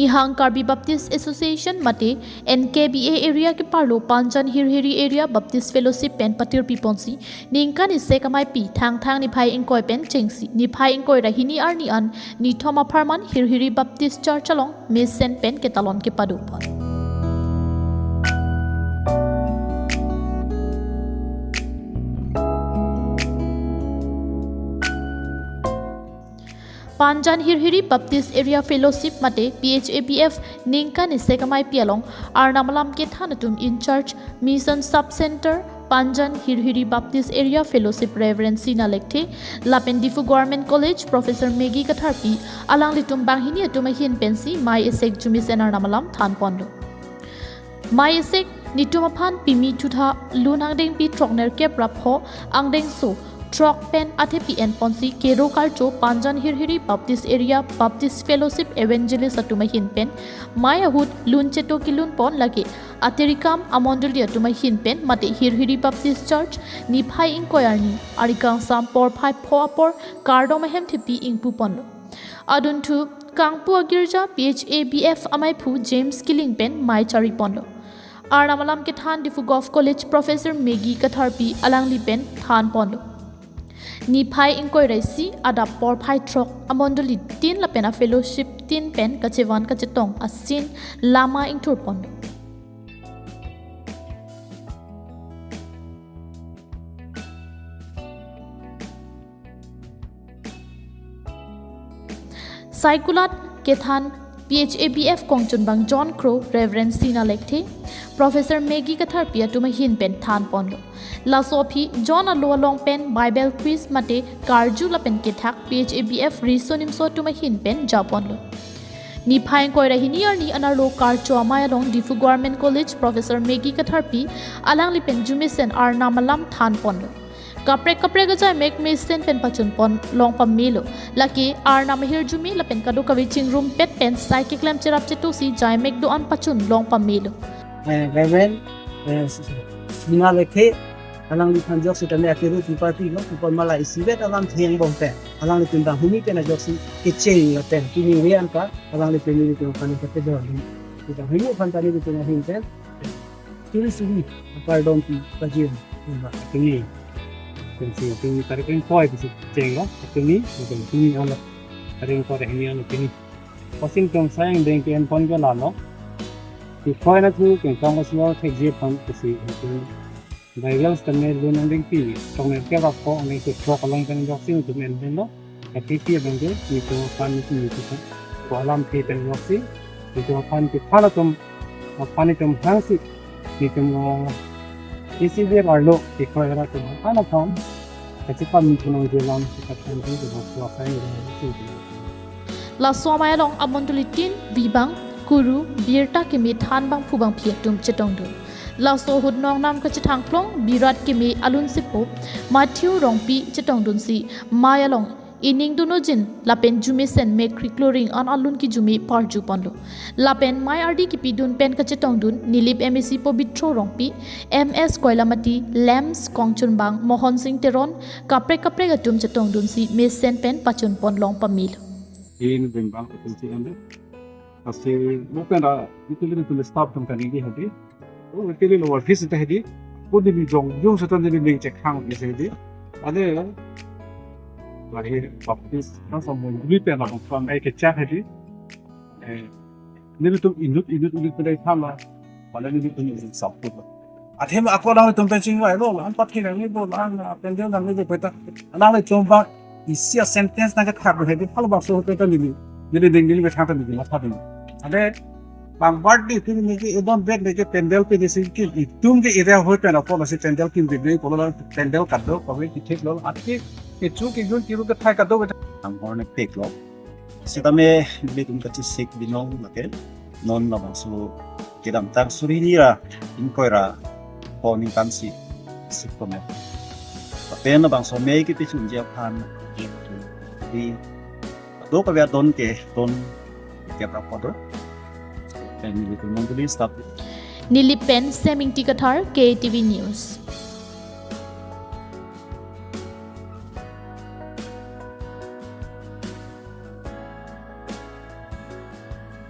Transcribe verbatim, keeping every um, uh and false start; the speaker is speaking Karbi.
Nihang Karbi Baptist Association mate N K B A area keparlo Panjan Hirhiri Area Baptist Fellowship pen patirpi ponsi ningkan isi amaipi Thangthang niphai ingkoi pen chengsi niphai ingkoi ra hini arni an nithom apharman Hirhiri Baptist Church along mesen pen ketalon kepado pon. Panjan Hirhiri Baptist Area Fellowship mate P H A B F ningkan isi amaipi along Arnam alam kethan atum in charge Mission Sub Center Panjan Hirhiri Baptist Area Fellowship Reverend Sina Lekthe lapen Diphu Government College Professor Maggie Katharpi alanglitum banghini atum ahin pensi mei esek jumisen Arnam alam than ponlo. Mei esek nitum aphan pimi thutha lun angdengpi throknerkep ra pho angdengso throk pen athepi en ponsi kero karcho Panjan Hirhiri Baptist Area Baptist Fellowship Evangelist atum ahin pen mei ahut lun cheto kelun pon lake atirikam amondoli atum ahin pen mate Hirhiri Baptist Church niphai ingkoi arni arikangsam porphai pho apor kardom ahem thepi ingpu ponlo. Adunthu kangpu agirja P H A B F amaiphu James Killing pen mei chari ponlo. Arnam alam kethan Diphu Govt College Professor Maggie Katharpi alangli pen than ponlo. Niphai ingkoi ra isi adap porphai throk amondoli tin lapen a fellowship tin pen kachevan kachetong asin lama ingthur ponlo. Saikulat kethan P H A B F kongchunbang John Crow, Reverend Sina Lekthe, Professor Maggie Katharpi atum ahin pen than ponlo. Laso aphi John alo along pen Bible quiz mate karju lapen kethak P H A B F riso nimso atum ahin pen ja ponlo. Niphai ingkoi ra hini arni anerlo karcho amei along Diphu Government College Professor Maggie Katharpi alangli pen jumisen Arnam alam than ponlo. Kaprek kaprek ajaimek mesen pen pachun pon long pamelo. Lake Arnam ahirjume lapen kadokave chingrumpet pen sai keklem cherap chetosi jaimek do-an pachun long pamelo. Eh, Reverend, eh, Sina Lekthe, alangliphan jok sitame akiru tipa ti lo, tipa mala isivet alam theng bom pen. Alanglitum banghini pen ajoksi kecheng lapen pini rian pa, alanglitum nelitum aphan kepedon. Kita hini aphan ta nelitum ahin pen suri suri kardom pi pajir. Ba, tumi. Tumi, tumi tarik ingkoi pusi chenglo, tumi, tumi, tumi alo. Tarik ingkoi ra hini alo tumi. Kosin tong sayang deng ke en pon ke lalo. Ingkoi ra thu ke tong ko siwa thekji pon pusi tumi. Bible sitame lun angdengpi, throknerkep ra pho angdengso throk along pen joksi nelitum en ponlo. Kati pi abang ke, nelitum aphan nelitum nelitum aphan. Ko alam pi pen joksi, nelitum aphan kephan atum, aphan nelitum hangsi, nelitum, uh, isi dia arlo, ingkoi ra atum aphan aphan. Kachepame nelitum nangji alam, kachepame nelitum nangji alam. Laso amei along amondoli tin, Vibang, Kuru, Birta keme thanbang phubang phi atum chetongdun. Laso ahut nongnam kachethangklong Birat keme alun sipo Matthew Rongpi chetongdunsi mei along ining dunojin lapen jumisen mekkri kloring an alun kijume parju ponlo. Lapen mei ardi kipidun pen kachetongdun Nilip M A C Pobitro Rongpi, M S Koilamati, Lamps kongchunbang Mohon Sing Teron, kaprek kaprek atum chetongdunsi mesen pen pachun pon long pamelo. In bimbang atum si ende. Asi bukan da itu lagi tulis staff atum kaningje hedi. Oh, itu lagi luar office itu hedi. Oh, di jong jong seta di ning chekhang di hedi. Ade lagi baptis na sa mondoli pen langsung ai kechak hedi. Eh, nelitum inut inut inut pen thanlo. Pada nelitum inut saput. Athe ma ako alanglitum pen chingvailo, la-an pathe nangne bo, la-an, ah, pandal nangne bo pu ta. Alanglitum ba isi a-sentence nangkethak hedi, halabangso pu ta neli, neli ding neli kethak ta neli matha ding. Ade bang birthday pu neli ke edon birthday ke pandal pu neli si ke itum ke area hoi pen ako lasi pandal kim bibli ko lo pandal kado kave kithek lo athe kecho kejun kiru kethai kado. Ang horn pek lo. Sitame nelitum kachesik binong lake non labangso kedamtang suri hini ra ingkoi ra pho ningkan si sik pame. Lapen labangso mei kepachunji aphan di do kave adon ke don kep ra pho do. Pen nelitum mondoli staff. Nilip pen Semingti Kathar, K T V News.